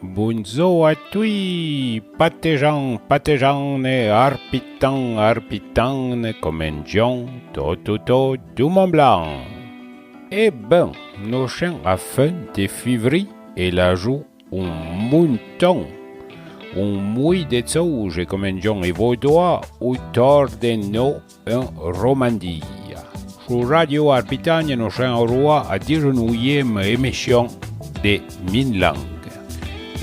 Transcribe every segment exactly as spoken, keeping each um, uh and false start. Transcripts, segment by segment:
Bondzor a tui, patèjan, patèjane, arpitan, arpitane, comèn Djon, to, to, to, dou Mont Blanc. E ben, no chin a fin de fivri e l'a jou oun monton, oun mouì de tsouje, comèn Djon é Vaudois, outor de no en Romandia. Sou Radio Arpitania no chin aroua a dizenouième émission de Min Lang.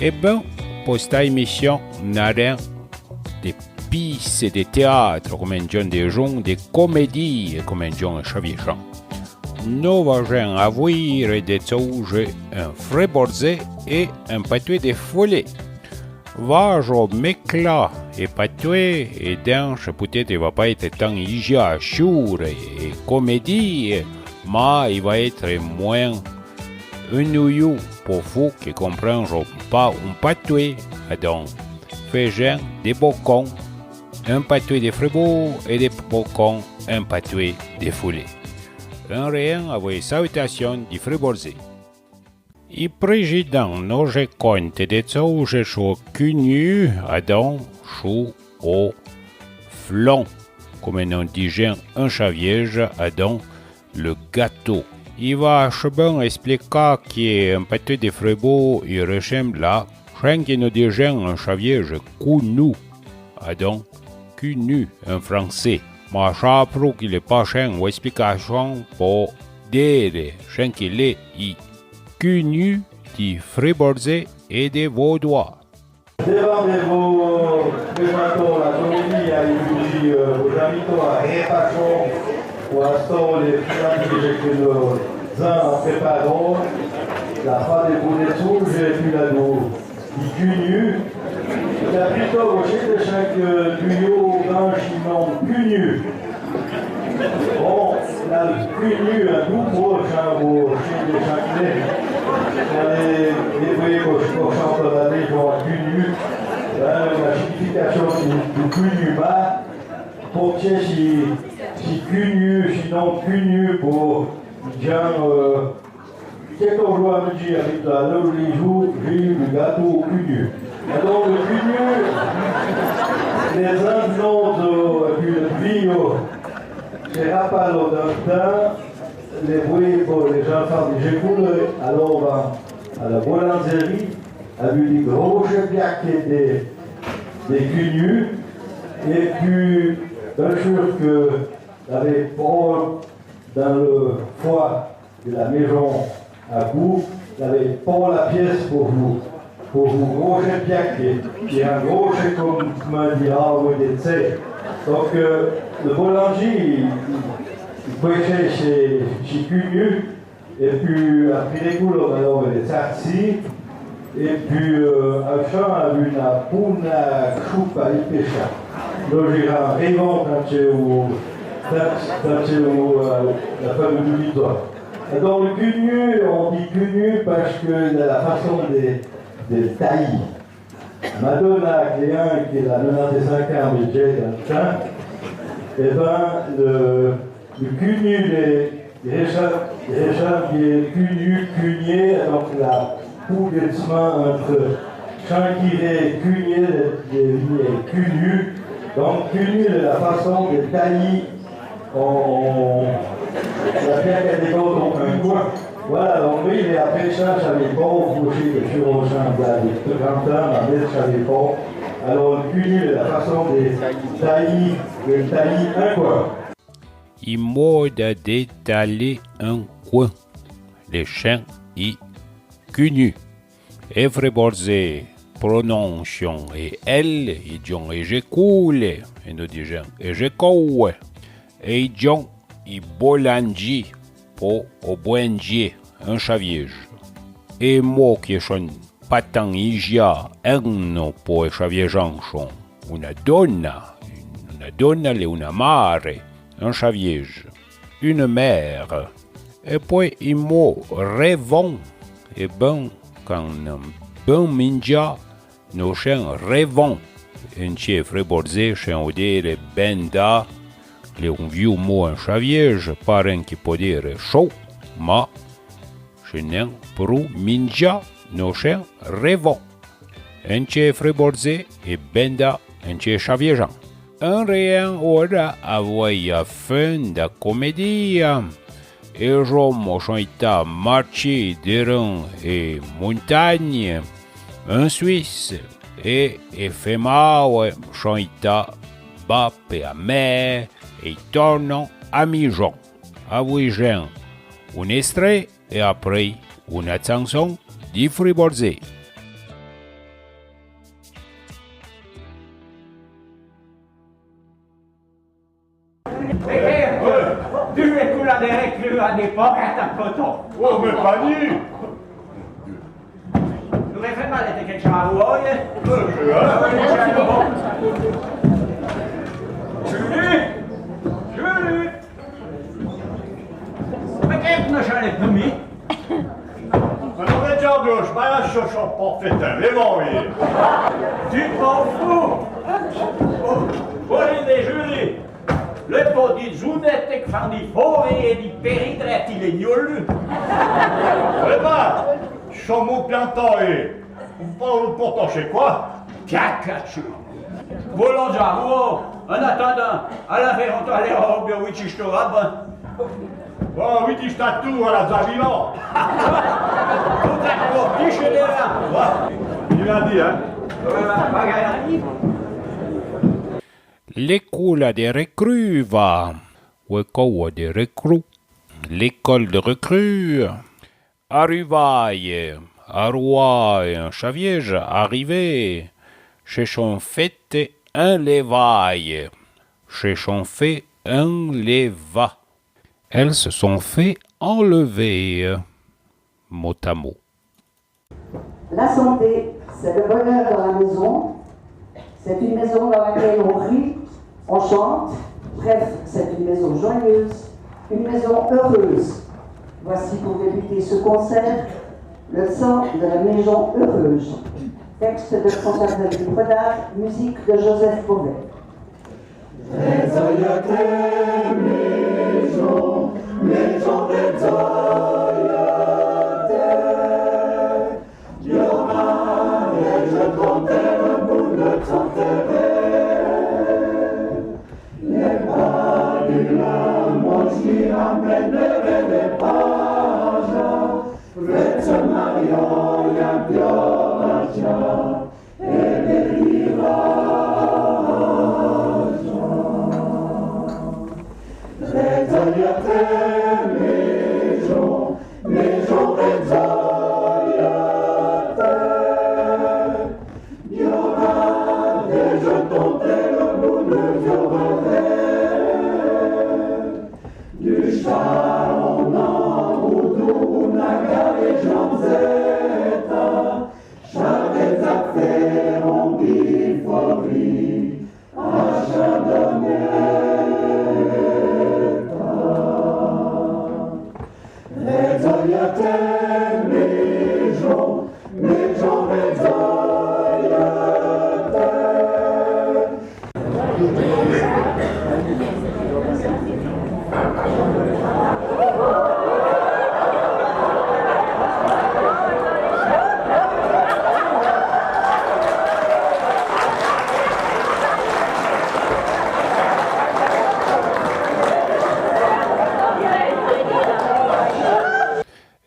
E ben, po sta émission, n'aren de pièce de théâtre, comèn Djon de Djon, de comédie, comèn Djon Xavier Jean. No vajin avouire de tsouje en fréborzé é en patoué de Foulé. Vajo mèclà e patoué e dinche, poutétre i va pa étre tan ija a choure e comédie, ma i va étre mouin ennouiou po fou que comprinjo pa oun patoué. Adon, fajin de bocon en patoué de Fréboz é de bocon en patoué de Foulé. En rien avoué sautachion di fréborzé. I préjidan no je conte de tsouje chou o cugnu, adon chou o flon, comèn no dijin en Chavièje, adon le gâteau. I va chebin explica que en patoué de Fréboz i rechembla, chin que no dijin en Chavièje counou, adon cugnu en francé. Ma cha aprou que le pachin ou explicachion po dére chin que l'é i cugnu di fréborzé é de Vaudois. Devan de vo prézantor la comédie, i vou di, euh, vos invito a répachon o astor le plat que no zin a préparó, la fa de bou de tsouje é pi la dou di cugnu. Capito, vos chète chin que duyo ganchi non cugnu. Bon, la cugnu, in dou mo, chin, vos chète chin que l'é. Allez, é voué, vos, vos chante la léjon a cugnu. Hein, la signification du, du cugnu, ma, po que si, si cugnu, si non cugnu, po, djan, euh, Quéque jou a midi, avoué la, le, le jou, j'ai eu le gâteau au cugnu. Adon le cugnu, le zin no, euh, é pi le vio, que rapalo d'in tin, le voué, po, le j'infan de j'écoule, alor van a la boulangerie, avoué de grosse piaque de, de cugnu, é pi, bien sûr que l'avoué po dan le foi de la méjon a cou, l'avoué po la pièce po vou, po vou grosse piaque, que, que in grosse, comme, comme di, ah oui, de tsé. Donc, euh, le boulanger, i, i, i couéche si, si cugnu, é pi, aprì l'écoule, on a le tsartsi, é pi, euh, a fin, avoué na bouna choupa i pécha. No j'éra rêvant quand j'ai eu, quand, quand j'ai eu, euh, la fin de l'histoire. Adon le cugnu, on dit cugnu parce que la façon de, de tailler. Madonna, que l'é in que l'a nonante-cinq an, mé dj'é dan le tin, é ben, le, le cugnu, le, le récha-, le récha-, le cugnu, cugné, donc la pou de tsmin entre chin que l'é cugné, le, le, le cugnu. Donc, cugnu, la façon de tailler On, on, la piaque de gâteau, un coin. Voilà, donc oui, mé aprì cha, j'avais pas embauché de chirurgien, voilà, de grand temps, ma mère, j'avais pas. Alors, le cugnu, la façon de tailler, de tailler un coin. I moda de tailler un coin. Le chin i cugnu. É fréborzé prononcion é L, i djon é j'écoule, é no dijin é j'écoue, é i djon i bolandji po o bouendjé en Chavièje. É mo que chon pa tan ija en no po é Chavièjan chon una dona, una dona l'é una mare en Chavièje, une mère. É poué i mo rêvon, é ben, can n'en ben mindja, no chin rêvon. En tché fréborzé chin o dére benda, l'é un viou mo en Chavièje, pa ren que po dére chou, ma chin n'en prou mindja, no chin rêvon. Eun tchè friborzé é benda eun tchè chaviejan. Eun rèn ora avoué a fin da comédia. É j'ommo chon ità martché dereun é montagne, eun Suisse, é, é femaoue chon ità ba pe a mèr é tornon a mijon. Avoué j'en oun estrè é apré ouna tsanson di friborzé. Due coula de recrue a départ à coton. Oh, mé pa di. J'auré fait mal, été quelque chose à vous, hein. Julie ! Julie ! Mé k'è-ce k'no chon lé promié ? Mé non, mé Dieu, je m'arrache sur son porte-feuille, lé bon, oui. Tu t'en fous. Bon, lé Julie. Lé po di zouneté k'fan di foré é di péridrète, lé gnolu. Vréman, chon mou piantò, é Pou, pourtan, ch'est quoi ? Piacachu. Volons-en, oh, en attendant, à la vérité, allez, oh, bien, oui, tu te rabes. Oh, oui, tu t'attends à la Zavilan. Tout à coup, tu sais déjà. Ouais. Il a dit, hein. L'écoula de recrue va. L'écoula de recrue. L'école de recrue. Arrivaye, arrouaye, chavieje, arriver. Se chon féte enlevaye. Se chon fé enleva. Elles se sont fait enlever. Mot à mot. La santé, c'est le bonheur dans la maison. C'est une maison dans laquelle on rit, on chante. Bref, c'est une maison joyeuse, une maison heureuse. Voici pour débuter ce concert, le chant de la maison heureuse. Texte de François-Xavier Prenard, musique de Joseph Beauvais.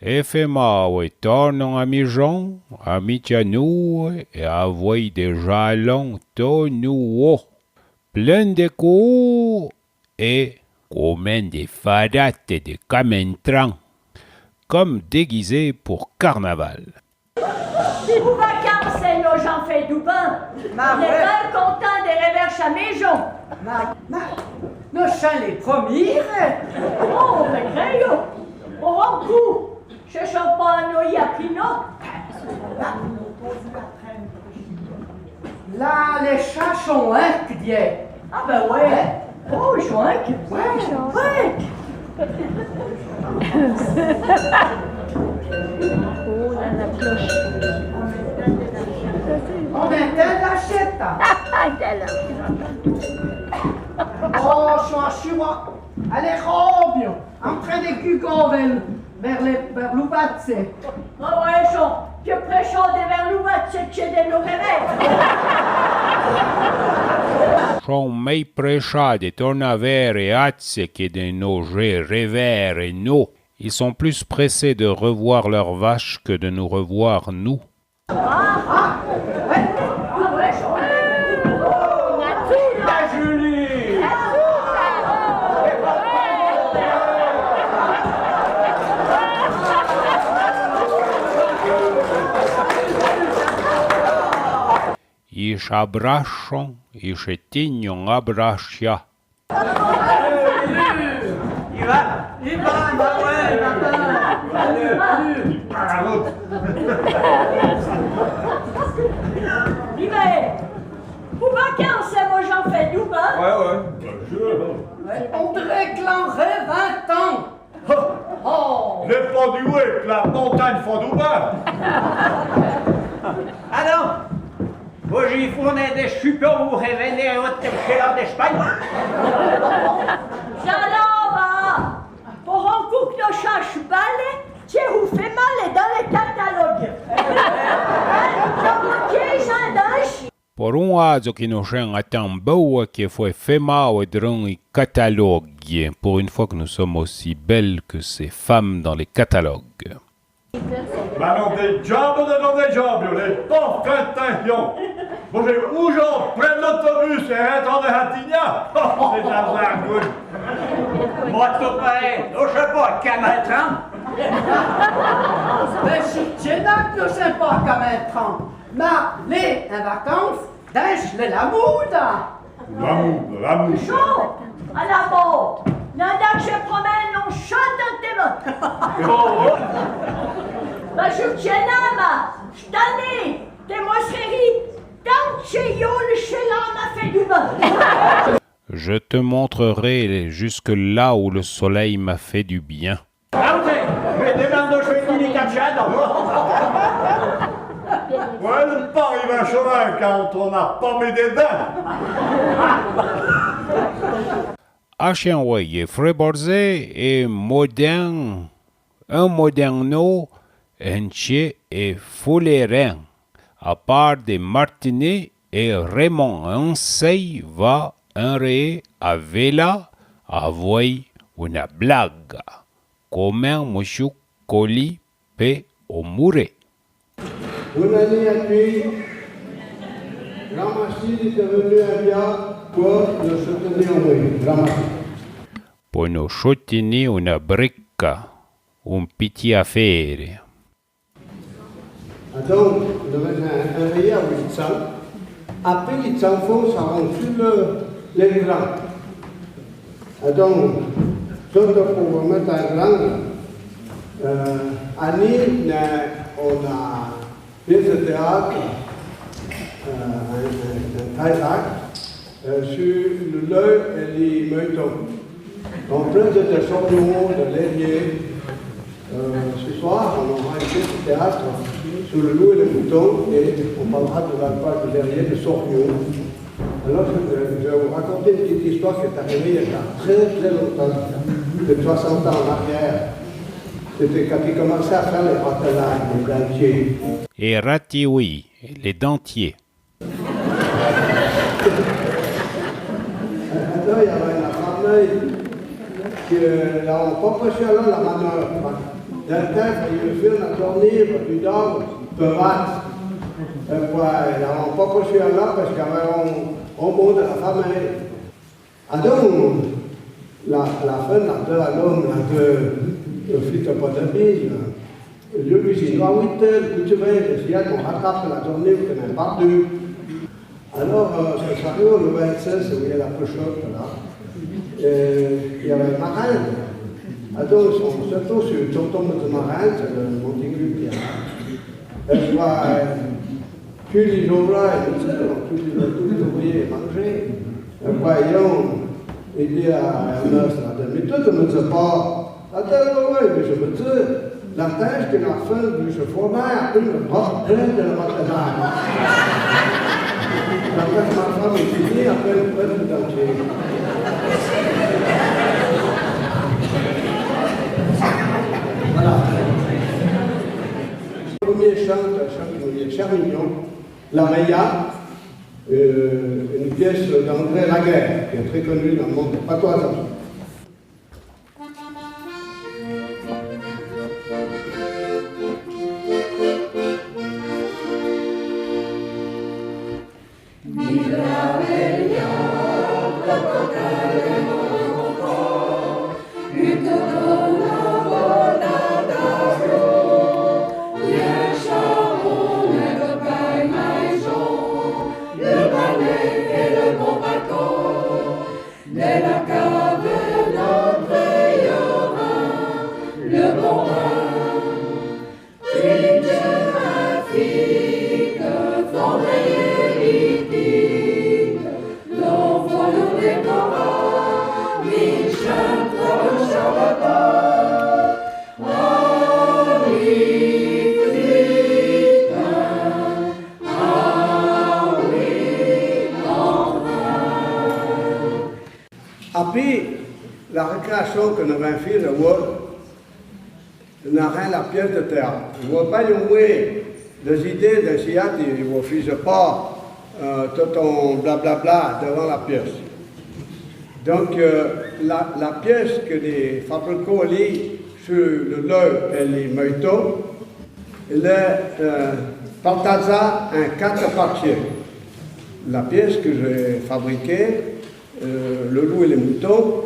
É fé mau é tornon a mijon, a mitja noue é avoué dé jalon to nouo, plin dé cour é comin dé farate dé camentran, comme déguisés pour carnaval. Ou va cansé, no j'en fé dou bin. L'é bin contin dé rèvèr cha mijon. Ma, ma, no chon lé promié. Oh, mé crèyo. Oh, un cou. Che chon pa no y a pino. La, lé cha chon inque, dié. Ah ben ouais. Oh, chon inque. Ouais. Ouais. Oh, la, la cloche. On entend la cheta. Oh, chon a chua. Allez, Robio, en train de cugo vers, vers le, vers l'oubatse. Ah ouais, chon, que préchon de vers l'oubatse, que de no rèvèr. Son mei prechà de tornà vère atse que de no je revère no. Ils sont plus pressés de revoir leurs vaches que de nous revoir, nous. I s'abrachon, i se tignon abrachà. I va, i va, ma ouè, ma ouè. Allez, allez. I va, pou vacanse, mo j'en fais du bin. Ouais, ouais. On diré que l'an revint tan. Oh. L'è pa du ouè que la montagne fo du bin. Alon, vo j'y fon de chupon, vo revène otre che l'an d'Espagne. J'alon va. Por un cou que no chache balle, que vo fé mal dan le catalogue. Por un adzo que no chèn atan boua que fo fé mal drin i catalogue. Pour une fois que nous sommes aussi belles que ces femmes dans les catalogues. Ma non de diable, de non de diable, les pauvres Quintin. Bon, j'ai toujours pris l'autobus et retourné à Tigna. C'est un goût. Moi, tout pareil, je sais pas, comment. Ben, je tiens là que je sais pas comment. Ma, les, en vacances, dins le Lamouda. Lamouda, Lamouda. Cho, a la mort. Nanda que je promène, on chante un thème. Oh. Bah, je tiens là, ma. Cette année, t'es mon chéri. Tant que yo, le chéla m'a fait du bien. Je te montrerai jusque là où le soleil m'a fait du bien. Aute, me demando se ti li cacciado. Ouais, le pari va chauvin quand on n'a pas mis des dents. Achèn ouè, Fréborzé è Modèn, un Modèn no, un tché è Foulèren, a part de Martinet è Raymond, un sei va un ré a vela, avoué una blaga. Comèn Mochou Coli pe o mouré. Bonne année à tous. Grand merci d'être venu à Dia pour nous soutenir, oui. Grand merci. Por no chotini una brica, un piti afére. Adon, no vèn un, un ré a Wilson. Aprì, les enfants s'aron su le, le gran. Adon, sota pou mète un gran, euh, Annie, on a pièce de théâtre, euh, un, un, un treize actes, euh, sur le leu et les meutons. En plus de Sornion, de Lérier, euh, ce soir, on aura une pièce de théâtre sur le loup et le mouton et on parlera de l'alpage de Lérier, de Sornion. Alors, je, je vais vous raconter une petite histoire qui est arrivée il y a très, très longtemps, de soixante ans en arrière. C'était quand ils commençaient à faire les ratelages, les dentiers. É ratiwi, les dentiers. Adon, y avè una famille que l'aron pa pochu alà la manœuvre. Del temps, i fé una tornée, plu tard, pe vat. É pouè, l'aron pa pochu alà parce que y avè un, un mort de la famille. Adon, la, la femme, la dé, l'homme, la dé, le fils de Padabine, le visin, a huit heures, que tu veux, je suis à mon rattrape la journée, que n'ai pas dû. Alors, euh, ça s'arrive le vingt-six, où il y a la pochotte, là. Et il y avait un marin. Adon, son, surtout sur le tonton de marin, c'est le Monticule qui a. Et je vois, euh, Tous les jours-là, il dit, tous les jours, tous les ouvriers mangeaient. Et voyons, il dit à Ernest, la dé, mais toi, tu me dis pas. La dé, oui, oui, mais je me dis, la pêche que la fin du cheval, après le bras plein de la matinale. La pêche, ma femme, il dit, après le prêtre d'Angers. Voilà. Premier chant, chant, premier chant mignon. La Reya, Euh, une pièce d'André Laguerre, qui est très connue dans le monde patois. Apui, la récréation que nou vin fére, avoué, n'a rin la pièce de théâtre. Avoué pa l'idé de z'idé de théâtre, avoué fije pa, euh, tot on blablabla devant la pièce. Donc, euh, la, la pièce que lé fabricó ali su le leu é lé meuton, l'è, euh, partazà in quate parties. La pièce que j'ai fabriquée, euh, Le loup et les moutons,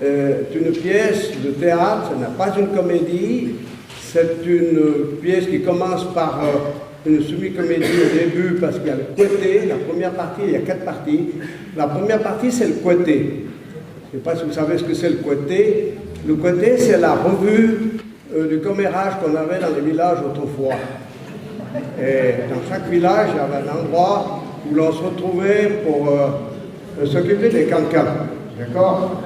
euh, est une pièce de théâtre, ce n'est pas une comédie, c'est une pièce qui commence par, euh, une semi-comédie au début, parce qu'il y a le couetté, la première partie, il y a quatre parties. La première partie, c'est le couetté. Je sais pas si vous savez ce que c'est le couetté. Le couetté, c'est la revue euh, du commérage qu'on avait dans les villages autrefois. Et dans chaque village, il y avait un endroit où l'on se retrouvait pour, euh, euh, s'occuper des cancans. D'accord ?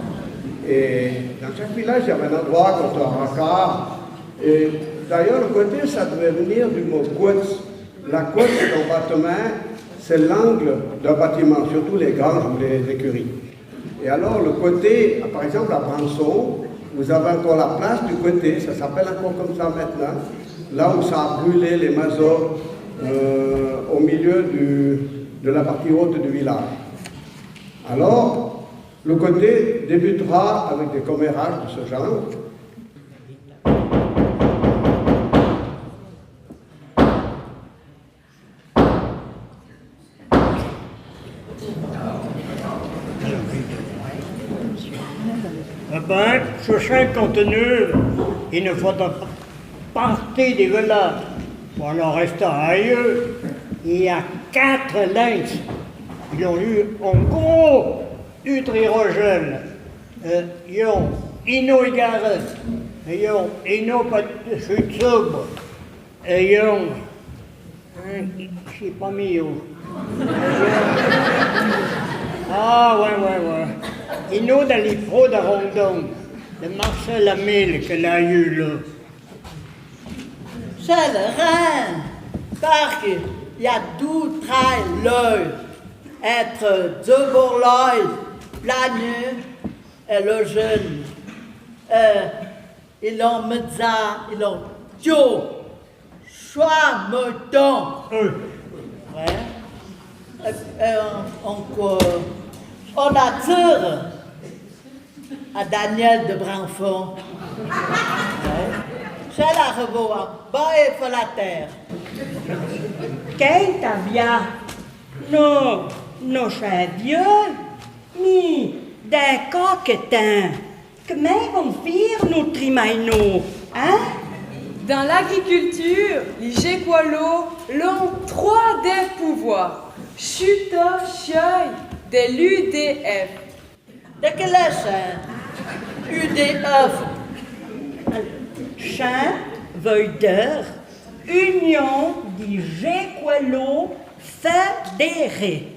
Et dans chaque village, il y avait un endroit qu'on te raca. Et d'ailleurs, le couetté, ça devait venir du mot couetse. La couetse d'un bâtiment, c'est l'angle d'un bâtiment, surtout les granges ou les écuries. Et alors, le couetté, par exemple, à Branson, vous avez encore la place du couetté, ça s'appelle encore comme ça maintenant, là où ça a brûlé les mazos, euh, au milieu du, de la partie haute du village. Alors, le couetté débutera avec des commérages de ce genre. Eh ben, sur cinquante-neuf, il ne faudra pas partir de là. Pour le reste ailleurs, il y a quatre linges. Ils ont eu un gros hydrogène. Euh, ils ont Ino Igaré. Ils ont Ino Patsutsub. Ayons, hein, c'est pas mieux. Ah, ouais, ouais, ouais. Ino da li pro da Rondon, de Marcel Amel que l'a eu là. C'est le Rhin, parce qu'il y a deux, trois leu, entre Dzeborloi, Plagneux et le jeune. Euh, Ils l'ont medzà, ils l'ont tué. Soit meuton. Euh. Ouais. Euh, euh, encore, on a tiré à Daniel de Branfon. Ouais. C'est la revoa. Bah, il faut la terre. Quinte avia. Non, non, c'est vieux. Mi, d'un coquetin. Kmè van fére noutri maino, hein ? Dans l'agriculture, les Gecois l'ont trois de pouvoir. Chuta, chai, de l'U D F. De quel est, hein ? U D F. Chin veut dire Union di Gecois Fédéré.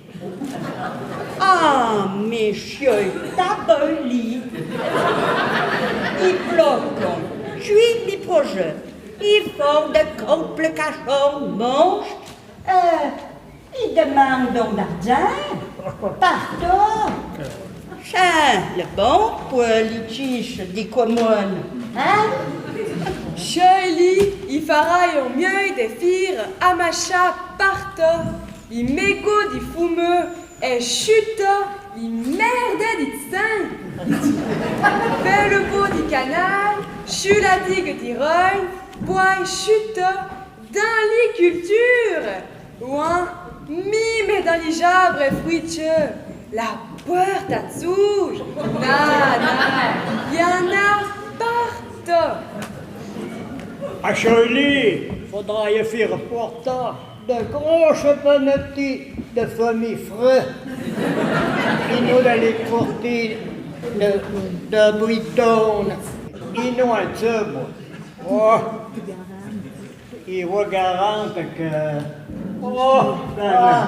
Ah, monsieur Tabeuli. I bloque. Cui li projet. I font de complications monstres. Euh, i demandon d'argent. Parto. Chin l'è bon pour li tchiche di comune, hein ? Cheuilly, i fera au mieux de fére amachà parto. Li mégo di fumeu è chuta li merde di tsin. Fé le bo di canal, chu la digue di Roine, pouin chuta dan li culture. Ouin, mime dan li j'arbre fruitcheu, la puerta tsouge. Na, na, y en a partou. A Chouilly, faudra y fére porta de grosse panettie de fourmi fru. I n'o de li cortine de, de buitone. I n'o un tseube. Oh. I vo garante que, oh, ah,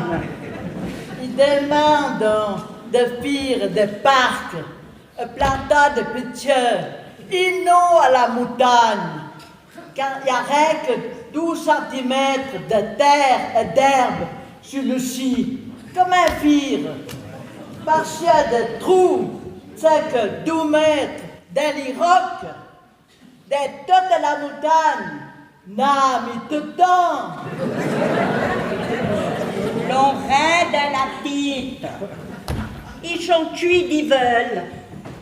i demandon de fére de parc, planta de pitcheu, i n'o a la moutagne. Can y a rin que dou centimètre de tère è d'erbe su le si, comin fére? Parcheu de trou, tse que dou mètre de li roque, de tote la moutagne, na mi toton. L'on rin de la tite. I son tui di veule,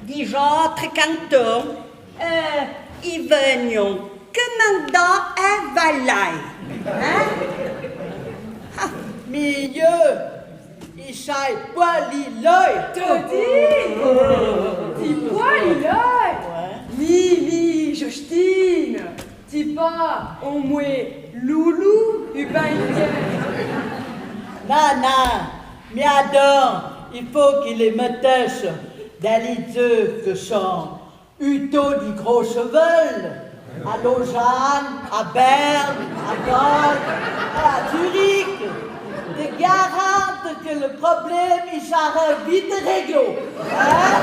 di j'âtre canton. Eh, i vegnon que mandâ è valai, hein? Ah, mieu, i sai pouin li loi. Te di, ti pouin li loi? Ouin. Mi, mi, Justine, ti pa omoué loulou u bin i tien? Na, na, mi adon, i fô que li metèche dan li dzeu que son Uto di grosse veule, a Lausanne, a Berne, a Bâle, a Zurich, te garante que le problème i sarè vite réglé. Hein?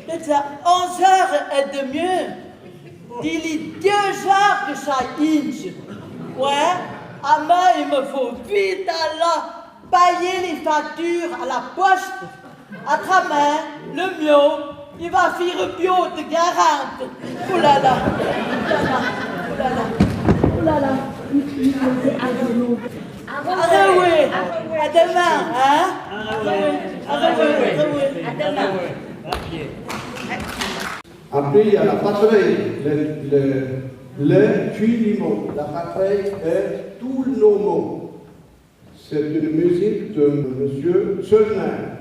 Déjà onze heures et demie, di li deux heures que ça inche. Ouais, a mi i me fô vite alà payé li facture a la poste. Atramin, le mio, i va fére biô, te garante. Oh là là, oh là là, oh là là. A revoué, a demin, hein? A revoué, a revoué, a revoué. A demin. Après, il y a la patrie, le, le, le, puis les mots. La patrie est tous nos mots. C'est une musique de monsieur Seulner.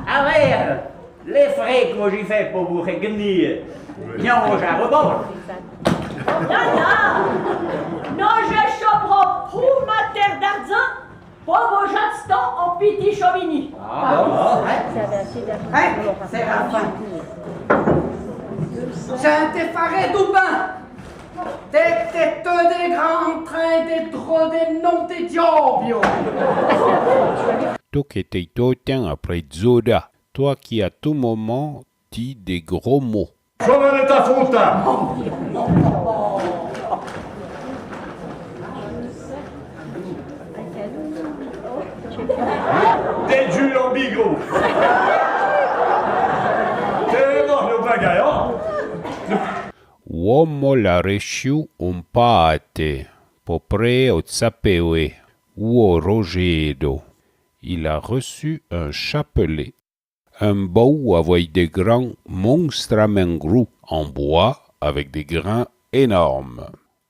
Allez, euh, les frères, que j'y fais pour vous retenir. Tiens, on s'arrobot. Non, non. Non, je chopro pour ma terre d'argent, pour vos jetons au petit Chauvigny. Ah, bon, hein? Hein, Séraphin. Ça te ferait du bien. Te, te, te, de grand train de drôle de nom de diable. Toque tei toten après Zoda, toi qui à tout moment dis des gros mots. Sono de ta futa! Te giuro, bigo! Te no lo bagayò! Uomo l'a rechiu un pate, po pre o tsapeue, uo Rogedo. Il a reçu un chapelet. Un bou avoué de grans monstramin grou, en bois, avec des grains énormes.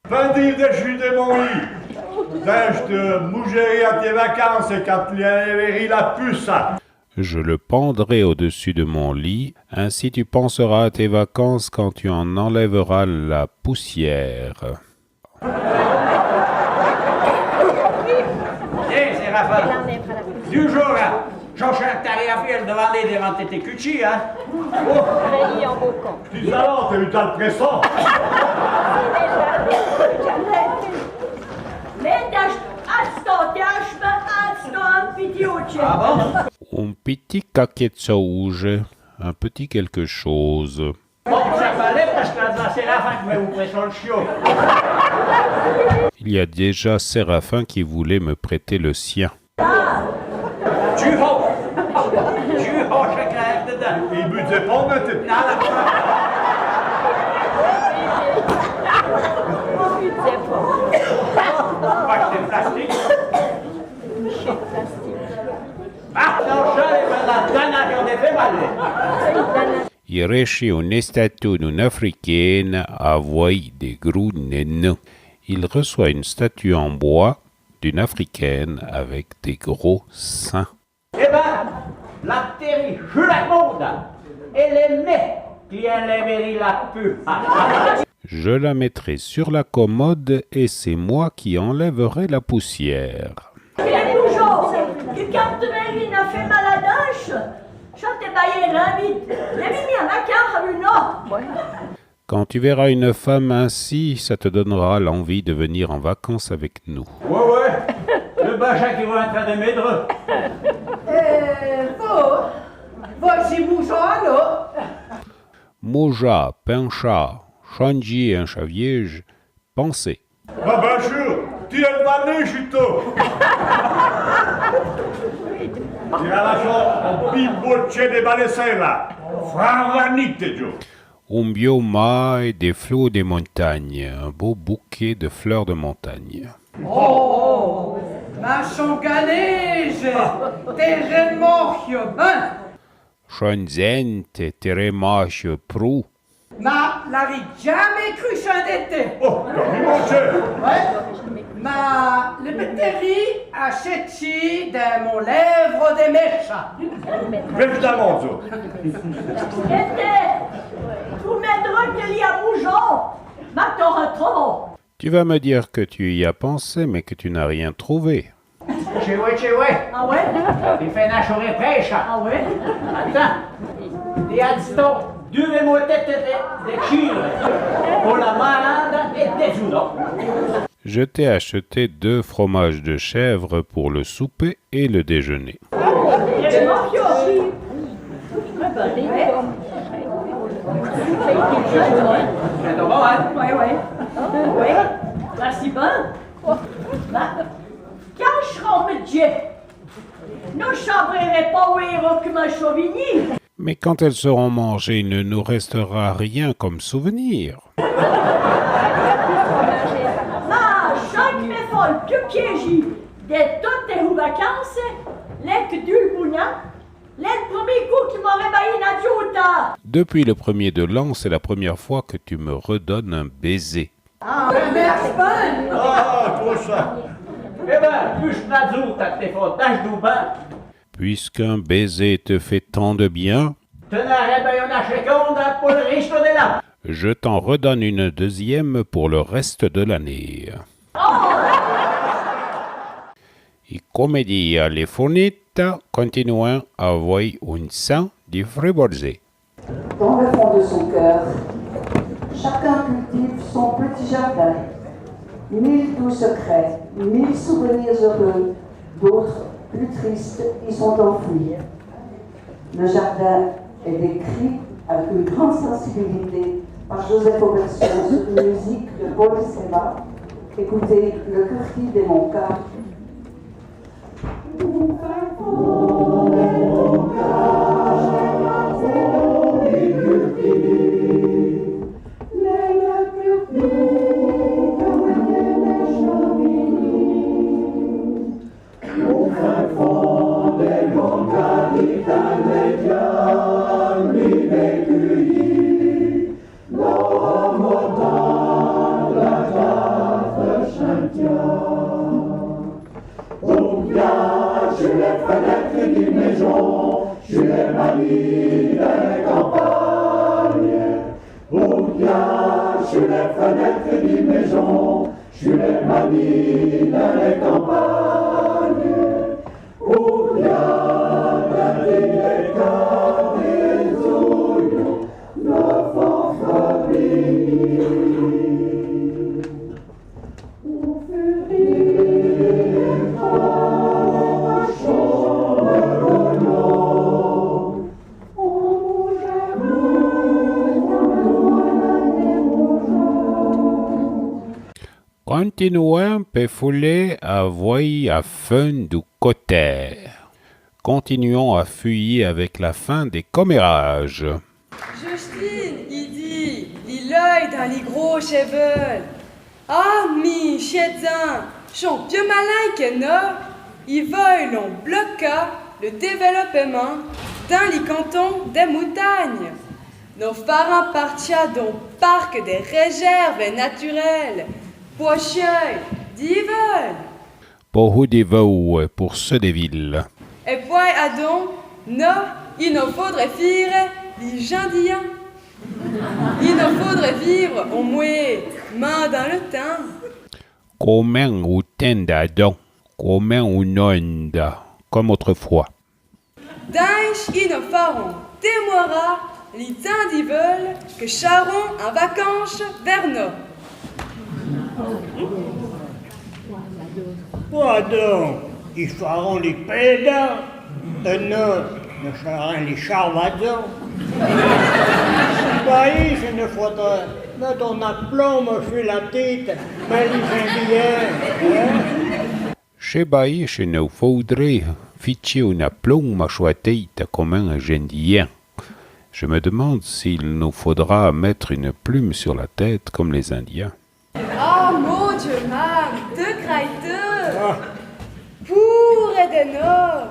Pas dire dessus de mon lit. Dèche moujerie à tes vacances quand tu enlèveras la puce. Je le pendrai au-dessus de mon lit, ainsi tu penseras à tes vacances quand tu en enlèveras la poussière. Tiens, Séraphin, du jour, hein. J'en chertaré à faire de valer devant tes cuchis, hein. Oh. Réi en bocant. Ti zalò, t'es eu tal presson. Mète asto, asto, un piti oche. Ah bon ? Un piti caquetsouje, un petit quelque chose. Bon, ça va aller parce que là, c'est la fin que vous prêtez le chiot. Il y a déjà Séraphin qui voulait me prêter le sien. Juho. Juho, chacun dedans. Il buvait pas, mais t'es... Non, là. Pas que c'est plastique. Ah, non, ça, les malades, là, là, j'en ai fait mal. I rèchi une statue d'une Africaine avoué de gros nénons. Il reçoit une statue en bois d'une Africaine avec des gros seins. Eh ben, la terri, je la commode, et les mets qui enlèveront la pus. Je la mettrai sur la commode et c'est moi qui enlèverai la poussière. Quel boujon, que quand te mène a fait malade, ça te baille l'invite. Les mimi à ma carte, non. Quand tu verras une femme ainsi, ça te donnera l'envie de venir en vacances avec nous. Ouais, ouais. Le bachat qui va en train de m'aider. Euh, vo, vo, j'y moujon, non ? Mouja, pencha, chanji en chaviège, penser. Ah ben sûr, ti el vané, chuto. Tira la cho, un pi botché de balesela. Franvanite, Joe. Un biau mai de flor de montagne, un beau bouquet de fleurs de montagne. Oh, ma changanèje, te remorchio ben. Chanzente, te remorchio prou. Ma l'ari jamé cru chandette. Oh, comme il manque. Ouais. Ma le péteri a chèchi de mon lèvre de mècha. Évidemment, Zo. Ete, tu me drogues que li a boujon, ma t'auras trop. Tu vas me dire que tu y as pensé, mais que tu n'as rien trouvé. Tché ouais, tché ouais. Ah ouais ? Il fait nache au prêche. Ah ouais ? Attends. Et attends, deux mots tête de, de chire. Pour la malade et des ou non. Je t'ai acheté deux fromages de chèvre pour le souper et le déjeuner. Merci bien. Quand je serai métier, ne sabrez pas où est que ma chauvigny. Mais quand elles seront mangées, il ne nous restera rien comme souvenir. Ma, chaque me folle que piégi de toutes les vacances, les que du bouna, les premiers coups qui m'auraient baillé la diouta. Depuis le premier de l'an, c'est la première fois que tu me redonnes un baiser. Ah, merci bien. Ah, tout ça. Eh ben, plus la diouta te faut tâche du bain. Puisqu'un baiser te fait tant de bien, te n'arrêtes pas une seconde pour le reste de l'an. Je t'en redonne une deuxième pour le reste de l'année. I commedia l'è fonita, continuin avoué un sen di frivolzé. Dans le fond de son cœur, chacun cultive son petit jardin. Mille doux secrets, mille souvenirs heureux, d'autres, plus tristes, y sont enfouis. Le jardin est décrit avec une grande sensibilité par Joseph Aubersion sur une musique de Paul Serra. Écoutez Le Curti de Monca. Sur les fenêtres des maisons, sur les manies de la campagne. Sur les fenêtres des maisons, sur les manies de la campagne. Continuons pe foulé avoué a fin dou cotè. Continuons à fuir avec la fin des commérages. Justine, i di, li l'oeil din li gro cheveul. Ah, mi, chè dzin, chon pieu malin que no, i veulon bloca le développement din li canton de moutagne. No faran partia d'on parc de réserve naturelle, po cheu di veul. Pohou di vou pour ceux des villes. E poué adon, no, i no faudrè fire li jindien. I no faudrè vivre omoué, min din le tin. Comin ou tin d'adon, comin ou non da, comme autrefois. Dinche i no faron demoura li dzin di veul que charon in vacanche ver no. Poué adon, i faron li péda, e no, no charin li charvadzon. Bahi, se no faudrè mètre ona ploma su la tite, min li jindien, hein? Che bahi, che no faudrè fitchi ona ploma su la tite comme un jindien. Je me demande s'il nous faudra mettre une plume sur la tête comme les Indiens. Ah, mon Dieu, mam, te crai-te? Ah. Poure de no.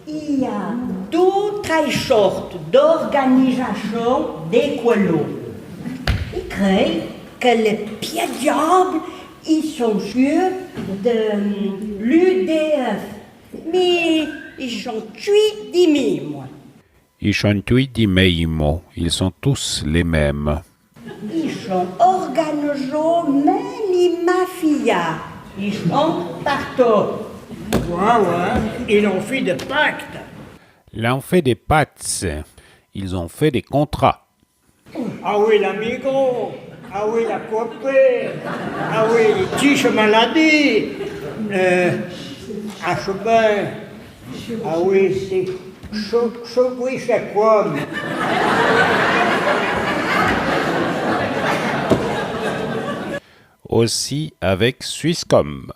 I a dou trai chorte d'organizachon d'écolon. I crèi que le pié diable i son cheur de l'U D F, mi i son tui di mimo. I son tui di mimo, ils sont tous les mêmes. I son organizó min li mafia. I son partou. Oué, oué, ils ont fait des pactes. L'on fait des pactes. Ils ont fait des contrats. Ah oui, la migro. Ah oui, la copé. Ah oui, li tiche maladie. Euh, ah, chopin. Ah oui, c'est cho-, cho-, oui, c'est comme. Aussi avec Swisscom.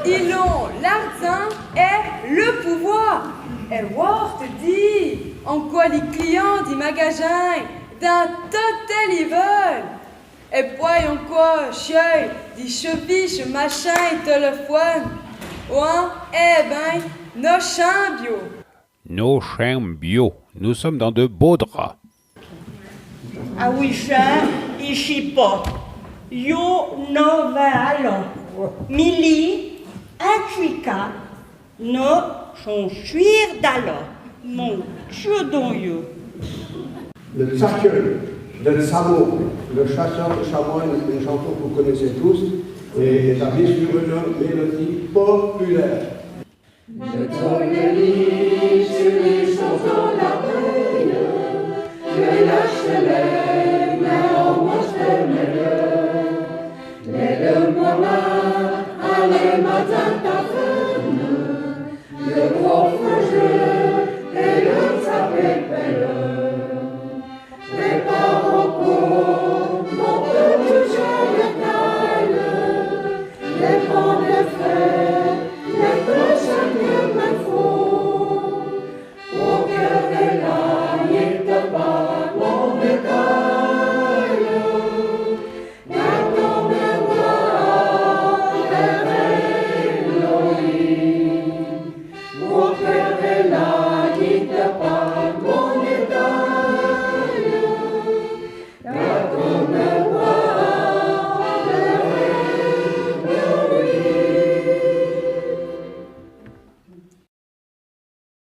Il ont l'ardzin é le pouvoir. É ouor te di, ancoua li clian di magajin, din tot li veul. É poué ancoua cheu di cheviche, machin, téléphone. Ouin, é bin, no chin bio. No chin bio. Nous sommes dans de beaux draps. Ah oui, chin, i chi po. Yo no ve alo. Mi li, in tui ca, no chon chuir d'alo. Mon Dieu, don yo. Le Tsakeul, le Tsamo, le chasseur de chamois, une, une chanson que vous connaissez tous, et établie sur une mélodie populaire.